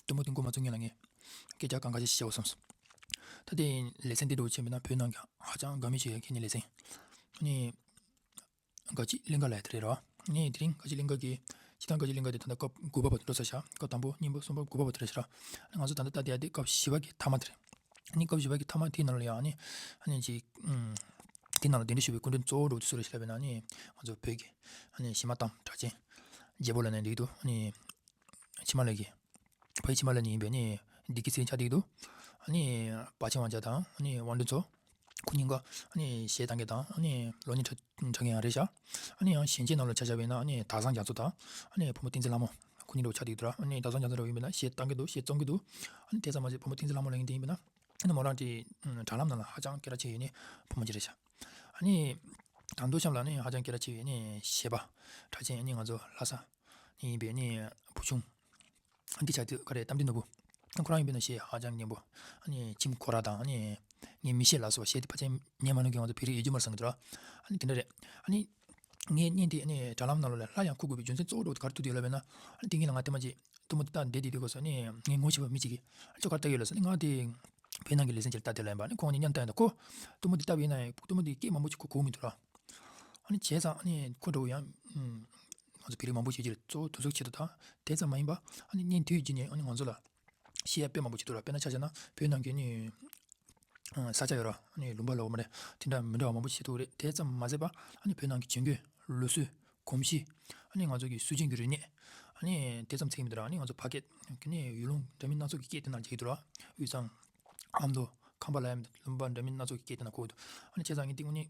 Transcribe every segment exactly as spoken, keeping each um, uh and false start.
གཏུམ་པོ་དེ་འགོ་མ་བཙུགས་སྔོན་ལ་ངས་སྐད་ཆ་གང་ག་ཞིག་བཤད་དགོས་བསམ་སོང་། ད་དེ་ལེ་ཚན་འདི་འདྲ་བོ་བྱས་པ་ན་བོད་ནང་གི་ཧ་ཅང་དགའ་མོས་བྱེད་ཡ་གི་ནི་ལེ་ཚན། ཨ་ནི། དགའ་སྐྱིད་གླིང་ག་ལབ་ཡ་དེ་རེད་ར། ཨ་ནི་དེ་རིང་དགའ་སྐྱིད་གླིང་ག་གི། སྤྱིར་བཏང་དགའ་སྐྱིད་གླིང་ག་དེ་ད་ལྟ་སྐབས་དགུ་པ་བར་དུ་འགྲོ་ཚར་ཤག་སྐབས་དང་པོ་གཉིས་པ་གསུམ་པ་དགུ་པ་བར་དུ་རེད་ཤག་ར། ཨ་ནི་ང་ཚོ་ད་ལྟ་ལྟ་དེ་ཡ་དེ་སྐབས་བཞི་པ་གི་ཐ་མ་དེ་རེད། ཨ་ནི་སྐབས་བཞི་པ་གི་ཐ་མ་དེའི་ནང་ལ་ཡང་ཨ་ནི། ཨ་ནི་ཅིག་ཨུམ། དེའི་ནང་ལ་གདན་འདྲེན་ཞུས་པའི་སྐུ་མགྲོན་གཙོ་བོ་འདྲ་བོ་དེ་སུ་རེད་ཤག་ལབ་པ་ན་ཨ་ནི་ང་ཚོ་བོད་ཀྱི་ཨ་ནི་གཞས་མ་གཏམ་གྲགས་ཅན་རྒྱལ་པོ་ལབ་ན་འགྲིག་གི་འདུག་ཨ་ནི་ཕྱི་མ་ལགས་ཀྱིས། ཕ་ཡུལ་ཕྱི་མ་ལ་ནས་ཡིན་པའི་ནི་བདེ་སྐྱིད་ཚེ་རིང་ཆགས་བསྡད་ཀྱི་འདུག་ཨ་ནི་པ་ཆེན་དབང་ཆ་དང་ཨ་ནི་དབང་སྒྲོན་ཚོ། ཁོ་གཉིས་ཀ་ཨ་ནི་གཞས་བཏང་མཁན་དང་ཨ་ནི་གློག་བརྙན་འཁྲབ་འཁྲབ་མཁན་ཡང་རེད་ཤག་ཨ་ནི་ཡང་གཞོན་སྐྱེས་ནང་ལ་ཆ་བཞག་པ་ཡིན་ན་ཨ་ནི་དག་བཟང་རྒྱ་མཚོ་དང་ཨ་ནི་བུ་མོ་བསྟན་འཛིན་ལྷ་མོ། ཁོ་གཉིས་འདྲ་བོ་ཆགས་བསྡད་ཀྱི་འདུག་ར། ཨ་ནི་དག་བཟང་རྒྱ་མཚོ་འདྲ་བོ་ཡིན་པ་ན་གཞས་བཏང་གི་འདུག་གཞས་རྩོམ་གྱི་འདུག་ཨ་ནི་དེ་ཙམ་མ་ཟད་བུ་མོ་བསྟན་འཛིན་ལྷ་མོ་ལབ་མཁན་དེ་ཡིན་པ་ན་ཨ་ནི་མོ་རང་དེ་དྲ་ལམ་ནང་ལ་ཧ་ཅང་སྐད་གྲགས་ཆེ་བའི་ནི་བུ་མོ་ཅིག་རེད་ཤག་ཨ་ནི། དང་ཐོག་གཤམ་ལ་ནི་ཧ་ཅང་སྐད་གྲགས་ཆེ་བའི་ནི་གཞས་པ་གྲགས་ཅན་ནི་ང་ཚོ་ལྷ་ས་ནས་ཡིན་པའི་ནི་བུ་ཆུང་། འདི་ཆ་དུས་ག་རེ་གཏམ་དཔེ་ནོར་བུ། ཁོ་རང་ཡིན་པའི་ནི་གཞས་ཧ་ཅང་སྙན་པོ། ཨ་ནི་ཁྱིམ་ཁོ་ར་དང་ཨ་ནི་ངས་མི་ཤེས་ལ་སོགས་པ་གཞས་དེ་ཕལ་ཆེར་ཉན་མ་མྱོང་མཁན་ང་ཚོ་བོད་རིགས་ཡོད་རྒྱུ་མ་རེད་བསམ་གྱི་འདུག་ར། ཨ་ནི་དེ་འདྲ་རེད། ཨ་ནི་ངས་བརྙན་དེ་ཨ་ནི་དྲ་ལམ་ནང་ལོགས་ལ་སླར་ཡང་འཁོར་དགོས་པའི་རྒྱུ་མཚན་གཙོ་བོ་འདྲ་བོ་དེ་ག་རེ་ཐུག་འདུག་ལབ་པ་ཡིན་ན། ཨ་ནི་དེ་སྔོན་ལ་ང་ཐེངས་མ་གཅིག་གཏུམ་མོ་དེ་ལྟ་བསྡད་བསྡད་དུས་སྐབས་སུ་ཨ་ནི་ངའི་ངོ་ཤེས་པ་མི་གཅིག་གིས་ཨ་ཁྱོད་ག་རེ་ལྟ་གི་ཡོད་ལབ་ཟེར་ནས། ང་དེ་བོད་ནང་གི་ལེ་ཚན་ཅིག་ལ་ལྟ་བསྡད་ལབ་ཡིན་པ། ཨ་ནི་ཁོང་གཉིས་མཉམ་དུ་ལྟ་ཡིན་ད། ཁོ་གཏུམ་མོ་དེ་ལྟ་བ་ཡིན་ན་ཡང་གཏུམ་མོ་དེ་སྐད་མང་པོ་ཅིག་གོ་གོ་མི་འདུག་ར། ཨ་ནི་བྱས་ཙང་ཨ་ནི་ཁོ་འདྲ་བོ་ཡང་ཨུམ། ང་ཚོ་བོད་རིགས་མང་པོ་ཞིག་ཅིག་གཙོ་བོ་དུས་ཚོད་ཆེད་དུ་དང་དེ་ཙམ་མ་ཡིན་པ་ཨ་ནི་བརྙན་དུས་རྒྱུན་ནས་ཨ་ནི་ང་ཚོ་ལ་བཤད་ཡ་དཔེ་མང་པོ་ཅིག་འདུག་ར། དཔེར་ན་ཆ་བཞག་ན་བོད་ནང་གི་ཨ་ནི་ཨ་ས་ཆ་ཡོད་ར། ཨ་ནི་ལུང་པ་ལབ་དགོས་མ་རེད། དེ་འདྲ་མི་འདྲ་བ་མང་པོ་ཞིག་ཐུག་རེད། དེ་ཙམ་མ་ཟད་པ་ཨ་ནི་བོད་ནང་གི་བྱ་རྒོད་ལུགས་སྲོལ་གོམས་གཤིས་ཨ་ནི་ང་ཚོ་གི་སྲོལ་རྒྱུན་གྱི་རིག་གནས་ཨ་ནི་དེ་ཙམ་ཚད་ཀྱི་མི་འདུག་ར། ཨ་ནི་ང་ཚོ་ཕ་སྐད་གི་ནི་ཡུལ་ལུང་འདྲ་མིན་སྣ་ཚོགས་ཀྱི་སྐད་དེ་ནང་འཇུག་གི་འདུག་ར། དབུས་གཙང་། ཨ་མདོ། ཁམས་པ་ལ་ཡང་ལུང་པ་འདྲ་མིན་སྣ་ཚོགས་ཀྱི་སྐད་དེ་ནང་གོ་གི་འདུག་ཨ་ནི་བྱས་ཙང་ངས་དེ་དངོས་གནས་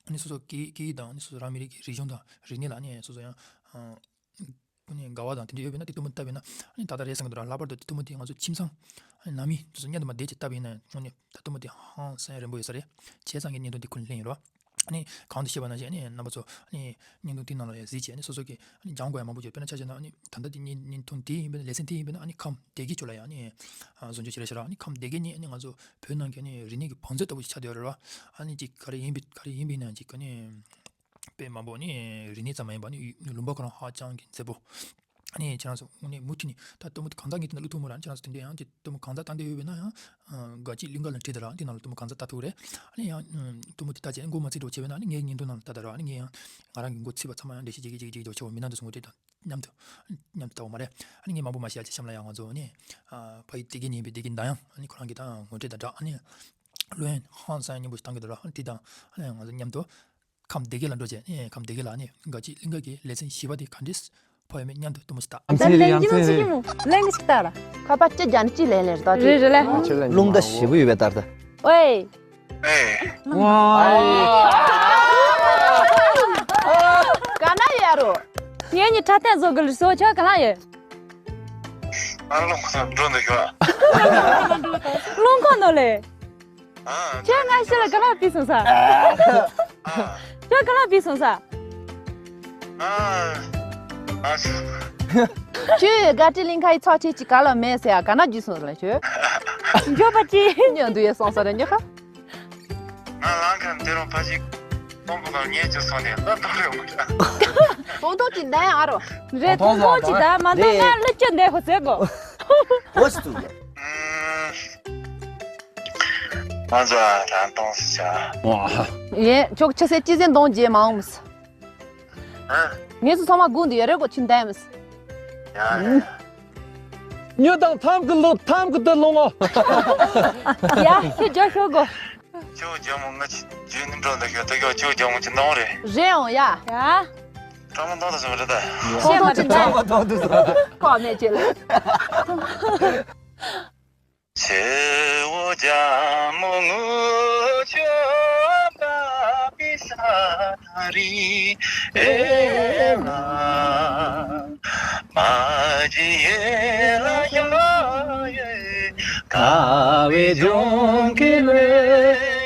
ཨ་ནི་སོ་སོ་སྐད་སྐད་ཡིག་དང་ཨ་ནི་སོ་སོ་རང་མི་རིགས་ཀྱི་རིག་གཞུང་དང་རིག་གནས་ལ་ཨ་ནི་སོ་སོ་ཡང་ཨ་ནི་དགའ་བ་དང་དེ་འདྲ་ཡོད་པས་ན་དེ་གཏུམ་མོ་ལྟ་བས་ན་ཨ་ནི་ད་ལྟ་རེད་བསམ་གྱི་འདུག་ར། ལྷག་པར་དུ་དེ་གཏུམ་མོ་དེ་ང་ཚོ་ཁྱིམ་ཚང་ཨ་ནི་ནང་མི་དེ་ཚོ་མཉམ་དུ་མ་བསྡད་ཅིག་ལྟ་བས་ན་དངོས་གནས་ད་གཏུམ་མོ་དེ་ཧང་སང་རན་པོ་ཡོད་ས་རེད། བྱས་ཙང་ངས་བརྙན་ཐུང་འདི་ཁུར་ལེན་ཡིན་རོ། ཨ་ནི་གང་དུ་བཤད་པ་ནང་བཞིན་ཨ་ནི་རྣམ་པ་ཚོ་ཨ་ནི་བརྙན་ཐུང་དེ་ནང་ལ་ཡང་གཟིགས་བྱས་ཨ་ནི་སོ་སོ་གི་ཨ་ནི་སྦྱང་དགོས་ཡ་མང་པོ་ཡོད། དཔེར་ན་ཆ་བཞག་ན་ཨ་ནི་ད་ལྟ་དེ་བརྙན་བརྙན་ཐུང་དེ་ཡིན་པས་ན་ལེ་ཚན་དེ་ཡིན་པས་ན་ཨ་ནི་ཁམས་སྡེ་དགེ་ཕྱོགས་ལ་ཡང་ཨ་ནི་ཨ་བཟོ་བཅོས་བྱས་རེད་ཤག་ར། ཨ་ནི་ཁམས་སྡེ་དགེ་ནི་ཨ་ནི་ང་ཚོ་བོད་ནང་གི་ཨ་ནི་རིག་གནས་ཀྱི་བང་མཛོད་ལྟ་བུ་ཞིག་ཆགས་བསྡད་ཡོད་རེད་བ། ཨ་ནི་ཅིག་ག་རེ་ཡིན་པའི་ག་རེ་ཡིན་པའི་ནང་ཅིག་ཨ་ནི་དཔེ་མང་པོ་ཨ་ནི་རིག་གནས་ཙམ་མ་ཡིན་པ་ཨ་ནི་ལུང་པ་ཁོ་རང་ཧ་ཅང་གི་མཛེས་པོ། ཨ་ནི་ཁྱེད་རང་ཚོ་དངོས་གནས་མུ་མཐུད་ནས་ད་གཏུམ་མོ་དེ་གང་ཙམ་ངས་དེ་ནང་བླུག་ཐུབ་མོ་ར། ཨ་ནི་ཁྱེད་རང་ཚོ་དེ་འདྲ་ཡང་དེ་གཏུམ་མོ་གང་ཙམ་ལྟ་འདོད་ཡོད་པས་ན་ཡང་དགའ་སྐྱིད་གླིང་ག་ལ་འཁྲིད་དང་ར། ཨ་ནི་དེ་ནང་ལ་གཏུམ་མོ་གང་ཙམ་ལྟ་ཐུབ་རེད། ཨ་ནི་ཡང་གཏུམ་མོ་དེ་ལྟ་བྱས་མགོ་མ་ཚོས་འདྲ་བོ་བྱས་པས་ན་ཨ་ནི་ངའི་བརྙན་ཐུང་ནང་ལ་ལྟ་དང་ར། ཨ་ནི་ངས་ཡང་ང་རང་གི་མགོ་ཚོས་པ་ཚང་མ་ཡང་འགྲེལ་བཤད་རྒྱག་གི་རྒྱག་གི་རྒྱག་གི་འདྲ་བོ་བྱས་པ་མི་ནང་དུ་སོང་ངོ་དེ་དང་། མཉམ་དུ། མཉམ་དུ་ལྟ་བ་མ་རེད། ཨ་ནི་ངས་མང་པོ་མ་བཤད་ཅིག་གཤམ་ལ་ཡང་ང་ཚོ་ནི། ཨ་ཕ་ཡུལ་སྡེ་དགེ་ཉན་པའི་སྡེ་དགེ་མདའ་ཡང་ཨ་ནི་ཁོ་རང་གི་དང་ངོ་སྤྲོད་དང་སྦྲགས་ཨ་ནི། གླུ་ཡན་ཧང་སང་སྙན་པོ་ཞིག་བཏང་གི་འདུག་ར། ཨ་ནི་དེ་དང་ཨ་ནི་ང་ཚོ་མཉམ་དུ། ཁམས་སྡེ་དགེ་ལ་འགྲོ་བྱས་ཨ་ནི་ཁམས་སྡེ་དགེ་ལ་ཨ་ནི་དགའ་སྐྱིད་གླིང་ག་གི་ལེ་ཚན་བཞི་པ་དེ་ག་འདྲས་ཕོག་ཡོད་མེད་མཉམ་དུ་གཏུམ་མོ་ཞིག་ལྟ། ཨ་ཙི་རེ་ཡང་ཙི་རེ། ལེང་ཞིག་ལྟ་ར། ཁ་པར་ཅི་རྒྱ་ནི་ཅི་ལེན་ལེན་རེད་ད་ཅི། རེད་རེད་ལེ། རླུང་རྟ་ཞེ་པོ་ཡོད་པའི་ལྟར་ད། ཨོའི། ཨེ། ཝའི། ག་ན་ཡོད་རོ། ངེད་གཉིས་འཁྲབ་སྟོན་བཟོ་དགོས་ལ་སོ་ཁྱོད་ག་ན་ཡོད། ང་རླུང་ཁོག་འགྲོ་འདུག་ཤོག་རླུང་ཁོག་ནང་ལས། ཨ། ཁྱོད་ང་ཤི་ལ་ག་ལ་བུད་སོང་ས། ཨ། ཁྱོད་ག་ལ་བུད་སོང་ས། ཨ། ཨ། ཁྱོད་དགའ་སྤྲོ་གླིང་ཁ་ཡི་ཚོགས་ཆེན་གྱི་ག་ལ་མེད་ཟེར་ཡ་ག་ན་འཇུས་སོང་ལ་ཁྱོད། འགྱོད་པ་ཅི། ཉོ་འདུག་ཡ་སོང་ས་རེད་ཉོ་ཁ། ང་ལང་ཁ་འདི་རུ་ཕ་ཞིག་སྟོང་པོ་གང་ཉེ་ཅིག་སོང་ནས་ལ་དོ་རེ་མ་འདྲ། ཐོང་ཐོང་ཅིག་འདའ་ཡང་ཨ་རོ། རེད་ཐོང་ཐོང་ཅིག་འདའ་མ་འདའ་ང་ལ་ཅི་འདའ་ཧོ་ཟེར་གོ། ཧོ་ཅི་ཏུ་ཡ། ང་ཚོ་ཨ་རང་གཏོང་སི་ཆ། ཡེ་ཆོག་ཆི་སེ་ཅི་ཟེར་འདོང་རྗེས་མ་འོངས། ངེས་སུ་ཚང་མ་དགུང་དུ་ཡ་རེ་གོ་ཆིན་དེམ། ཡ་ཡ་ཡ། ཉོ་དང་ཐམ་གི་ལོ་ཐམ་གི་དུ་ལོང་ཨོ། ཡ་ཤི་ཇོ་ཤོ་གོ། ཅོ་ཇོ་མོ་ང་ཅི་ཇོ་ནི་འགྲོ་འདུག་ཤོ་ཏེ་གོ་ཅོ་ཇོ་མོ་ཅི་འདོང་རེ། རེ་ཨོ་ཡ། ཡ། ཀྲ་མ་འདོང་དུ་སོང་རེ་ད། ཤེས་མ་ཐུབ་ད། ཀྲ་མ་འདོང་དུ་སོང་། ཀོ་མེ་ཅི་ལ། ཚེ་བོ་རྒྱ་མོ་ངུ་ཆོ་པ་པི་ས་ད་རི་ཨེ་ལ། མ་ཇི་ཡེ་ལ་ཡ་ཡེ་ཀ་བེ་ཇོང་གི་ལེ་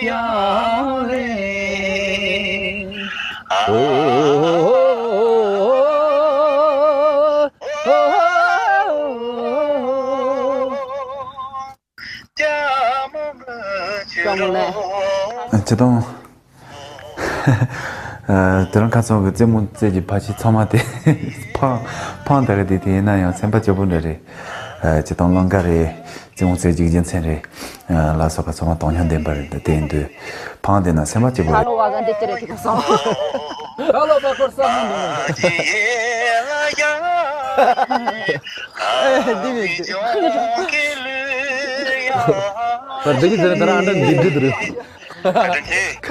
ཡ་ལེ། ཨ། ལྕམ་མོ་ལགས། ཆེ་དང་། ཨ། དེ་རིང་ཁ་སང་གི་རྩེད་མོ་རྩེད་ཀྱི་ཕ་ཕྱི་ཚང་མ་དེ་ཕང་ཕང་དེ་ག་དེ་དེ་ཡིན་ན་ཡང་སེམས་པ་སྐྱིད་པོ་འདྲ་རེད། ཨ། སྤྱིར་བཏང་ཀླན་ཀ་རེད། རྩེད་མོ་རྩེ་རྒྱུ་རྒྱུ་མཚན་རེད། ཨ། ལ་སོགས་པ་ཚང་མ་དོན་སྙིང་ལྡན་པ་རེད། དེ་ཡིན་དུས་ཕངས་བསྡད་ན་སེམས་པ་སྐྱིད་པོ་རེད། ཁ་ལོ་བ་ག་འདི་ཅི་རེད་ཐིག་སོང་། ཁ་ལོ་བ་ཁོར་ས་མི་འདུག་ནོ། འདི་མི་འདུག་ད་འདི་གི་ཟེར་ན་ད་རང་འདྲ་འདི་འདི་འདི་རེད། ཁ་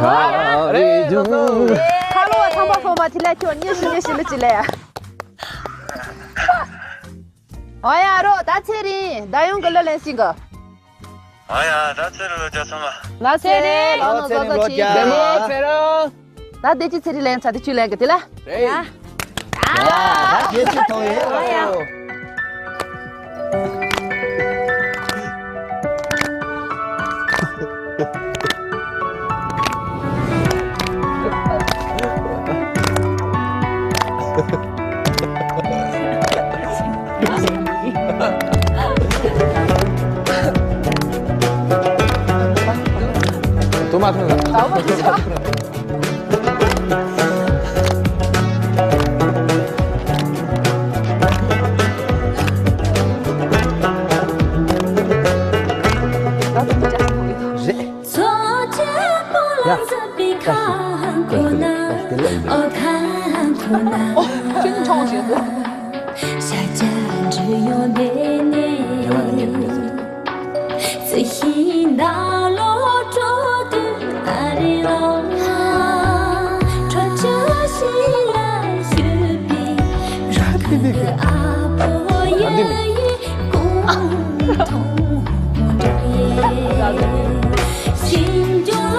རེ་ཇུ། ཁ་ལོ་བ་ཚང་མ་ཕོ་མ་དེ་ལ་ཁྱོད་ཉེ་ཤི་ཉེ་ཤི་ལ་ཅི་ལས། ཨོ་ཡ་རོ། ད་ཚེ་རིང་ད་ཡོང་གི་ལོ་ལེན་སྲིད་གི། ཨོ་ཡ། ད་ཚེ་རིང་ལོ་བརྒྱ་ཚང་མ། ལ་ཚེ་རིང་ལོ་ནོ་ཚེ་རིང་ལོ་བརྒྱ། བདེ་མོ་ཚེ་རིང་། ད་དེ་ཅི་ཚེ་རིང་ལེན་ཚ་དེ་ཆུ་ལེན་གི་དེ་ལ། རེད། ཨ། ད་དེ་ཅི་ཐོང་ཡོད་ཨོ་ཡ། རོ། ཐུག་མ་ཐུག་ལ། རེད། ཡ། ཁྱོད་ཆུང་ཆུང་ཞིག་འདུག་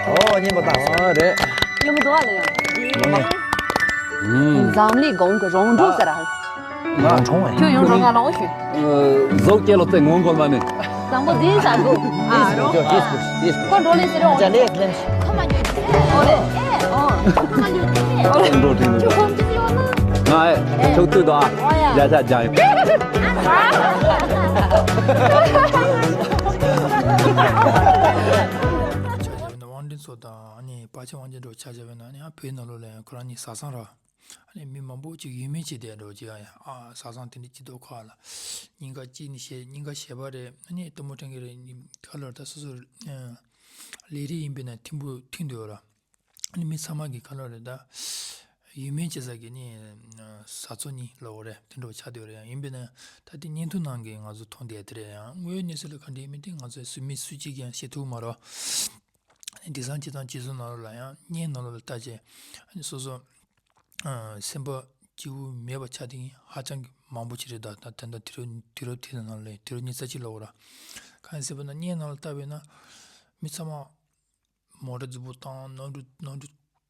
ཨོ། སྙན་པོ་བཏགས་སོང་། ཨ། རེད། སྙན་པོ་འདུག་ཨ་ལ་ཡང་། ཨུམ། འཛམ་གླིང་གང་གི་རོང་འབྲོག་ཟེར་ཨ། རོང་འབྲོག་ཁྱོད་ཡང་རོང་ང་ལོག་ཞུ། ཨ། ཟོག་སྐྱེ་ལོ་ཙེ་ངོ་འགོལ་མ་ནི། བཟང་པོ་འཛིན་བྱ་དགོས། ཨ་རོ། ཁོ་འགྲོ་ལེ་ཟེར་རོ། ཁོ་མ་འགྱུར་ཏེ་ཨོ་ལེ། ཨེ་ཨོ། ཁོ་མ་འགྱུར་ཏེ་ཨོ་ལེ། འགྲོ་དྲན་འགྲོ། ཁྱོད་ཁོང་ཅི་ཡོད་ན། ང་ཨེ་ཐུག་ཐུག་དོ་ཨ། ཡ་ད་ཇ་ཡོད། དབང་འདུས་ཚོ་དང་ཨ་ནི་པ་ཆེ་དབང་ཆེན་འགྲོ་ཆ་བཞག་པ་ཡིན་ན་ཨ་ནི་ཨ་བོད་ནང་ལོགས་ལ་ཡང་ཁོ་རང་གཉིས་བཟའ་ཚང་ར། ཨ་ནི་མི་མང་པོ་ཅིག་ཡུལ་མི་ཅིག་བསྡད་འགྲོ་ཅིག་ཨ་ཡ་ཨ་བཟའ་ཚང་དེ་འདྲ་སྐྱིད་སྡུག་ཁ་ལ་སྙིང་ག་གཅིག་ནི་བཤད་སྙིང་ག་བཤད་པ་རེད། ཨ་ནི་གཏུམ་པོ་ཕྲན་གྱི་རེད་ཁ་ལོ་ད་སོ་སོ་ལས་རིགས་ཡིན་པས་ན་ཐིམ་པོ་ཐིམ་འདུག་ར། ཨ་ནི་མི་ཚང་མ་གི་ཁ་ལོ་རེད་ད། ཡུལ་མི་ཅི་ཟ་གི་ནི་བཟའ་ཚོ་གཉིས་ལོག་རེད་དེ་འདྲ་ཆགས་བསྡད་རེད། ཡང་ཡིན་པས་ན་ད་དེ་བརྙན་ཐུང་ནང་གི་ང་ཚོ་མཐོང་བསྡད་དེ་རེད། ཡང་དངོས་ཡོད་གནས་ཚུལ་ལ་ག་འདྲ་ཡིན་མིན་དེ་ང་ཚོས་སུ་མི་སུ་གཅིག་ཀྱང་ཤེས་ཐུབ་མ་རེད། ཨ་ནི་དེང་སང་སྤྱིར་བཏང་སྤྱི་ཚོགས་ནང་ལོགས་ལ་ཡང་བརྙན་ནང་ལོགས་ལ་ལྟ་བྱས་ཨ་ནི་སོ་སོ་སེམས་པ་སྐྱིད་པོ་མེད་པ་ཆགས་དེ་ཧ་ཅང་གི་མང་པོ་ཅིག་རེད། ད་ད་ད་ལྟ་དུས་རབས་དུས་རབས་དེ་ནང་ལ་དུས་རབས་ཉི་ཤུ་རྩ་གཅིག་ལོག་ར། གང་ཡིན་ཟེར་བ་ན་བརྙན་ནང་ལ་ལྟ་བས་ན་མི་ཚང་མ་མོ་ཊ་རྫིག་པོ་བཏང་གནམ་གྲུ་གནམ་གྲུ་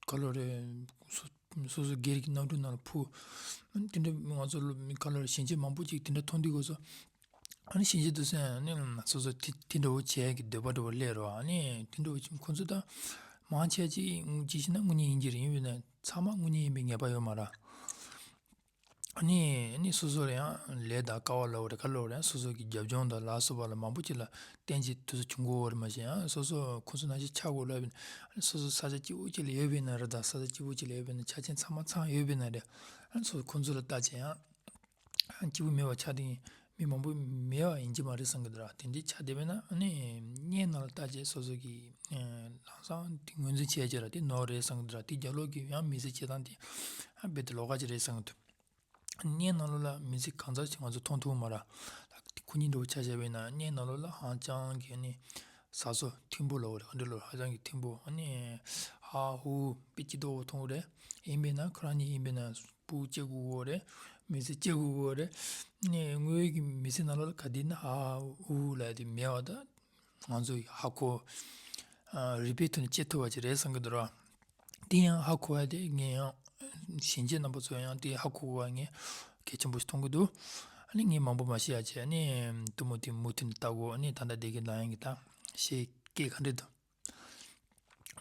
ག་ལོ་རེད། སོ་སོ་སོ་སྒེར་གྱི་གནམ་གྲུ་ནང་ལ་འཕུར། དེ་འདྲ་ང་ཚོ་ལོ་མི་ག་ལོ་རེད་ཞིང་ཆེན་མང་པོ་ཅིག་དེ་འདྲ་མཐོང་དུས་སྐབས་སུ། ཨ་ནི་ཞིང་ཆེན་དུ་སོང་ནས་སོ་སོ་དེ་དེ་འདྲ་བོ་བྱས་ཀྱི་འདོད་པ་འདྲ་བོ་སླེབས་རོ། ཨ་ནི་དེ་འདྲ་བོ་ཁོང་ཚོ་ད་མང་ཆེ་ཅིག་ཅི་ཞིག་ན་དངོས་གནས་ཡིན་གྱི་རེད། ཡིན་པས་ན་ཚང་མ་དངོས་གནས་ཡིན་པའི་ངེས་པ་ཡོད་མ་རེད། ཨ་ནི་ཨ་ནི་སོ་སོ་ལ་ཡང་ལས་དང་དཀའ་བ་ལ་འོ་རེད་ག་ལ་འོ་རེད་སོ་སོ་གི་རྒྱབ་ལྗོངས་དང་ལ་སོགས་པ་ལ་མང་པོ་ཅིག་ལ་བརྟེན་ཅིག་དུས་ཚོད་བྱུང་གི་ཡོད་རེད། མ་གཞི་ཡང་སོ་སོ་ཁོང་ཚོ་ནང་བཞིན་ཆགས་དགོས་ལབ་ཡིན། ཨ་ནི་སོ་སོ་ས་ཆ་སྐྱིད་པོ་ཅིག་ལ་ཡོད་པ་ཡིན་ན་རེད། ད་ས་ཆ་སྐྱིད་པོ་ཅིག་ལ་ཡོད་པ་ཡིན་ན་ཆ་རྐྱེན་ཚང་མ་ཚང་ཡོད་པ་ཡིན་ན་རེད། ཨ་ནི་སོ་སོ་ཁོང་ཚོ་ལ་ལྟ་བྱས་ཡང་སྐྱིད་པོ་མེད་པ་ཆགས་དེ་མི་མང་པོ་མེད་པ་ཡིན་གྱི་མ་རེད་བསམ་གྱི་འདུག་ར། དེ་འདྲའི་ཆགས་བསྡད་པས་ན་ཨ་ནི་བརྙན་ནང་ལ་ལྟ་བྱས་སོ་སོ་གི་ལམ་སང་དེ་ངོས་འཛིན་བྱས་ཀྱི་ར་དེ་ནོར་རེད་བསམ་གྱི་འདུག་ར། དེ་རྒྱབ་ལོགས་ཀྱི་ཡང་མི་ཚེ་སྐྱེལ་སྟངས་དེ་རྦད་དེ་ལོགས་ཀ་ཅིག་རེད་བསམ་གྱི་འདུག་བརྙན་ནང་ལོགས་ལ་མི་ཚེ་གང་ཚར་ཞིག་ང་ཚོ་མཐོང་ཐུབ་མ་ར། ཁོ་གཉིས་འདྲ་བོ་ཆ་བཞག་པ་ཡིན་ན་བརྙན་ནང་ལོགས་ལ་ཧང་ཅང་གི་ནི་བཟའ་ཚོ་ཐིམ་པོ་ལོག་རེད། ག་འདྲ་ལོག་ཧ་ཅང་གི་ཐིམ་པོ་ཨ་ནི་ཧ་ཧུ་དཔེ་སྐྱིད་པོ་མཐོང་གི་རེད། ཡིན་པས་ན་ཁོ་རང་གཉིས་ཡིན་པས་ན་སྤུ་གུ་སྐྱེ་དགོས་ཀྱི་རེད། མི་ཚེ་སྐྱེལ་དགོས་ཀྱི་རེད། ནི་དངོས་ཡོད་ཀྱི་མི་ཚེ་ནང་ལོགས་ལ་ག་དུས་ན་ཧ་ཧུ་ལབ་དེ་མེད་པ་ད་ང་ཚོ་ཧ་གོ་རིག་པའི་ཐོག་ནས་སྐྱེ་ཐུབ་པ་ཅིག་རེད་བསམ་གྱི་འདུག་ར། དེ་ཡང་ཧ་གོ་བ་དེ་ངས་ཡང་གཞན་གཅེས་རྣམ་པ་ཚོ་ཡང་དེ་ཧ་གོ་བ་ངས་གལ་ཆེན་པོ་ཞིག་མཐོང་གི་འདུག་ཨ་ནི་ངས་མང་པོ་མ་བཤད་ཡ་བྱས་ཨ་ནི་གཏུམ་མོ་དེ་མུ་མཐུད་ནས་ལྟ་དགོས། ཨ་ནི་ད་ལྟ་བདེ་སྐྱིད་ལགས་ཡང་གི་ད་བཤད་སྐད་ག་འདྲ་འདུག་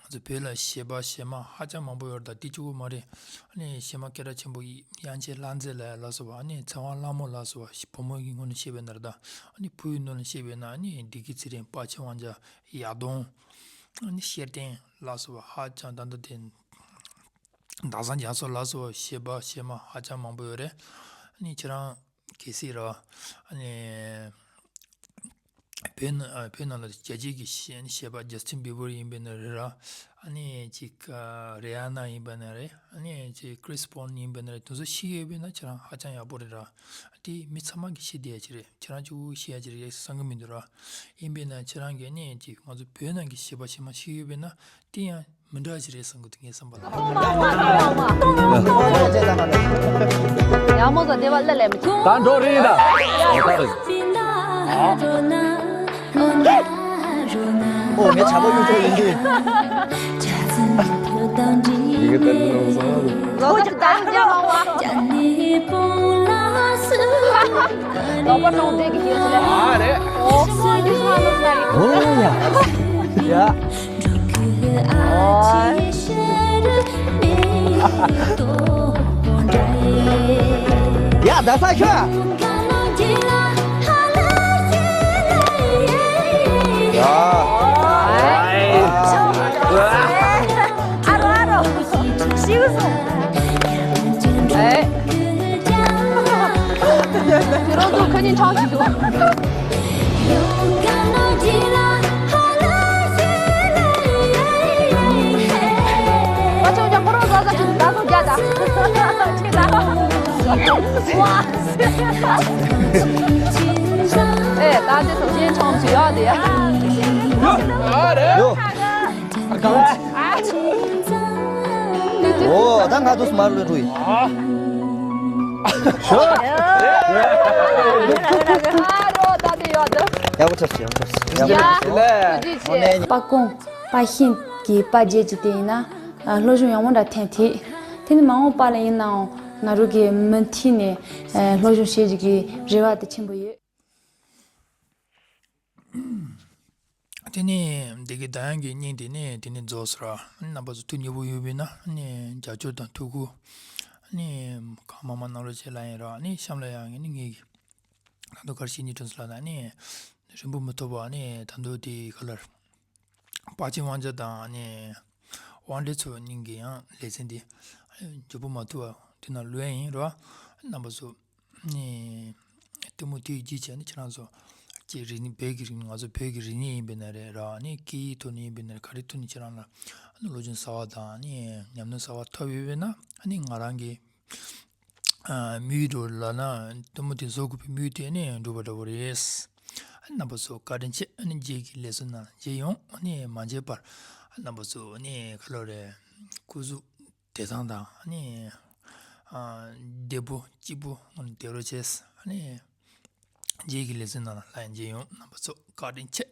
ང་ཚོ་བོད་ལ་གཞས་པ་གཞས་མ་ཧ་ཅང་མང་པོ་ཡོད་རེད། ད་དེ་གཅིག་པོ་མ་རེད། ཨ་ནི་གཞས་མ་སྐད་གྲགས་ཆེན་པོ་དབྱངས་ཅན་ལྷ་མཛེས་ལགས་ལ་སོགས་པ། ཨ་ནི་ཚེ་དབང་ལྷ་མོ་ལ་སོགས་པ་བུ་མོ་གི་ངོས་ནས་བཤད་པ་ཡིན་ན་རེད། ད་ཨ་ནི་བུ་ཡི་ངོས་ནས་བཤད་པ་ཡིན་ན་ཨ་ནི་བདེ་སྐྱིད་ཚེ་རིང་། དཔའ་ཆེ་དབང་རྒྱལ། ཡག་གདོང་། ཨ་ནི་ཤེར་བསྟན་ལ་སོགས་པ་ཧ་ཅང་ད་ལྟ་དེ་ཟླ་བཟང་རྒྱ་མཚོ་ལ་སོགས་པ་གཞས་པ་གཞས་མ་ཧ་ཅང་མང་པོ་ཡོད་རེད། ཨ་ནི་ཁྱེད་རང་གལ་སྲིད་ར་ཨ་ནི་བོད་ནང་ཨ་བོད་ནང་ལ་རྒྱལ་སྤྱིའི་གི་གཞས་གཞས་པ་ཇ་སི་ཏིན་བྷི་བར་ཡིན་པ་ཡིན་ན་རེད་ར། ཨ་ནི་ཅིག་ཨ་རི་ཨ་ན་ཡིན་པ་ཡིན་ན་རེད། ཨ་ནི་ཅིག་ཀྲིས་བྷོན་ཡིན་པ་ཡིན་ན་རེད། དེ་ཚོ་ཤེས་ཡོད་པ་ཡིན་ན་ཁྱེད་རང་ཧ་ཅང་ཡག་པོ་རེད་ར། དེ་མི་ཚང་མ་གི་ཤེས་བསྡད་ཡ་ཅིག་རེད། ཁྱེད་རང་གཅིག་པུ་ཤེས་ཡ་ཅིག་རེད་བསམ་གི་མི་འདུག་ར། ཡིན་པ་ཡིན་ན་ཁྱེད་རང་གིས་ཨ་ནི་ཅིག་ང་ཚོ་བོད་ནང་གི་གཞས་པ་གཞས་མ་ཤེས་ཡོད་པ་ཡིན་ན་དེ་ཡང་མི་འདྲ་ཞིག་རེད་བསམ་གི་འདུག་ངའི་བསམ་པ་ལ། ཡ་མོ་ཟ་བདེ་བ་ལ་ལས་མི་ཆོག་ད་འགྲོ་རེད་ད། ཨོ་ངས་བྱ་པོ་གཡུག་ཆོག་ཡིན་གྱི། ཡི་གེ་ད་འདི་ནང་བཟང་བ། ཟོ་ཅི་ད་ཡོང་རྒྱ་མང་བ། ལོག་པ་ནང་བསྡད་ཀྱི་ཡོད་ཟེར། ཨ་རེད། ཨོ་ཁོང་གི་ཁ་ལོ་ས་ཡི། ཨོ་ཡ། ཡ། ཡ་ད་ས་ཤོད། ཡ། ཨ་རོ་ཨ་རོ། ཤིའུ་སོང་། ཨེ། ཁྱེད་རང་ཚོ་ཁ་ཉིན་ཁྲང་ཞིག་འདུག་ཨ་ཅོ་ཅོ་ཁོ་རང་ཟ་ཟ་ཅིག་ད་ཟོ་རྒྱ་ད། ཁྱེད་ད། ཨེ་ད་འདི་ཚོ་གཞན་ཁྲང་ཞིག་ཡོད་དེ། ཡོ། ཨ་ཅོ། ཨོ། ད་ང་དུས་མར་ལོས་འགྲོ་ཡི། ཡག་པོ་ཆགས་སོང་། ཡག་པོ་ཆགས་སོང་། ཡག་པོ་ཆགས་སོང་། ཡ། ཨོ་ནེ། པ་ཀོང་པ་ཤིན་གྱི་པ་བརྒྱད་ཀྱི་དེ་ཡིན་ན། ཨ། སློབ་སྦྱོང་ཡག་མོ་འདྲ་ཐོན་ཐལ། དེ་ནི་མ་འོངས་པ་ལ་ཡིན་ནའང་ང་རང་གིས་མུ་མཐུད་ནས། ཨ། སློབ་སྦྱོང་བྱེད་རྒྱུ་གི་རེ་བ་དེ་ཆེན་པོ་ཡོད། དེ་ནས་འདི་གའི་ཟླ་དབྱངས་ཀྱི་བརྙན་དེ་ནས་དེ་ནས་རྫོགས་སོང་ར། རྣམ་པ་ཚོ་ཐུགས་མཉེས་པོ་ཡོད་པས་ན་ནས་རྒྱབ་སྐྱོར་དང་ཐུགས་ཁུར་ནས་གང་མང་མང་གནང་རོགས་བྱེད་ལབ་ཡིན་ར། ནས་གཤམ་ལ་ཡང་ངས་ནི་ངས་ད་དུང་ག་རེ་བཤད་སྙིང་བྲོ་སོང་ལབ་ན་ནས་རིང་པོ་མི་ཐོགས་པ་ནས་ད་དུང་དེ་ག་ལ་དཔའ་ཆེན་དབང་ཆེན་དང་ནས་དབང་འདྲེན་ཚོ་གཉིས་ཀྱི་ཡང་ལེ་ཚན་དེ་མགྱོགས་པོ་མ་ཐུབ་པ་དེ་ན་ལོས་ཡིན་ར། རྣམ་པ་ཚོ། ནས་ལྟད་མོ་དེའི་རྗེས་བྱས་ནས་ཁྱེད་རང་ཚོ་ཀྱི་རིག་གནས། བོད་ཀྱི་རིག་གནས། ང་ཚོ་བོད་ཀྱི་རིག་གནས་ཡིན་པས་ན་རེད་ར། ནས་སྐད་ཡིག་ཐོག་ནས་ཡིན་པས་ན་རེད། ག་རེ་ཐོག་ནས་ཁྱེད་རང་ལ་ཨ་ནི་བློ་སྦྱོང་གསར་བ་དང་ནས་ཉམས་མྱོང་གསར་བ་ཐོབ་ཡོད་པས་ན་ཨ་ནི་ང་རང་གི་ཨ་དམིགས་ཡུལ་འགྲོ་ལབ་ན་ལྟད་མོ་དེ་བཟོ་དགོས་པའི་དམིགས་ཡུལ་དེ་ནས་འགྲུབ་པ་འདྲ་བོ་རེད། རྣམ་པ་ཚོ་བཀའ་དྲིན་ཆེ། ཨ་ནི་རྗེས་ཀྱི་ལེ་ཚན་ནང་མཇལ་ཡོང་། ཨ་ནི་མ་མཇལ་བར་རྣམ་པ་ཚོ་ནས་ག་ལོ་རེད། སྐུ་གཟུགས་བདེ་ཐང་དང་ནི། ཨ། བདེ་པོ་སྐྱིད་པོ་ངང་བསྡད་རོགས་བྱས། ནི། རྗེས་ཀྱི་ལེ་ཚན་ནང་ལ་ལྷན་མཇལ་ཡོང་། རྣམ་པ་ཚོ་བཀའ་དྲིན་ཆེ།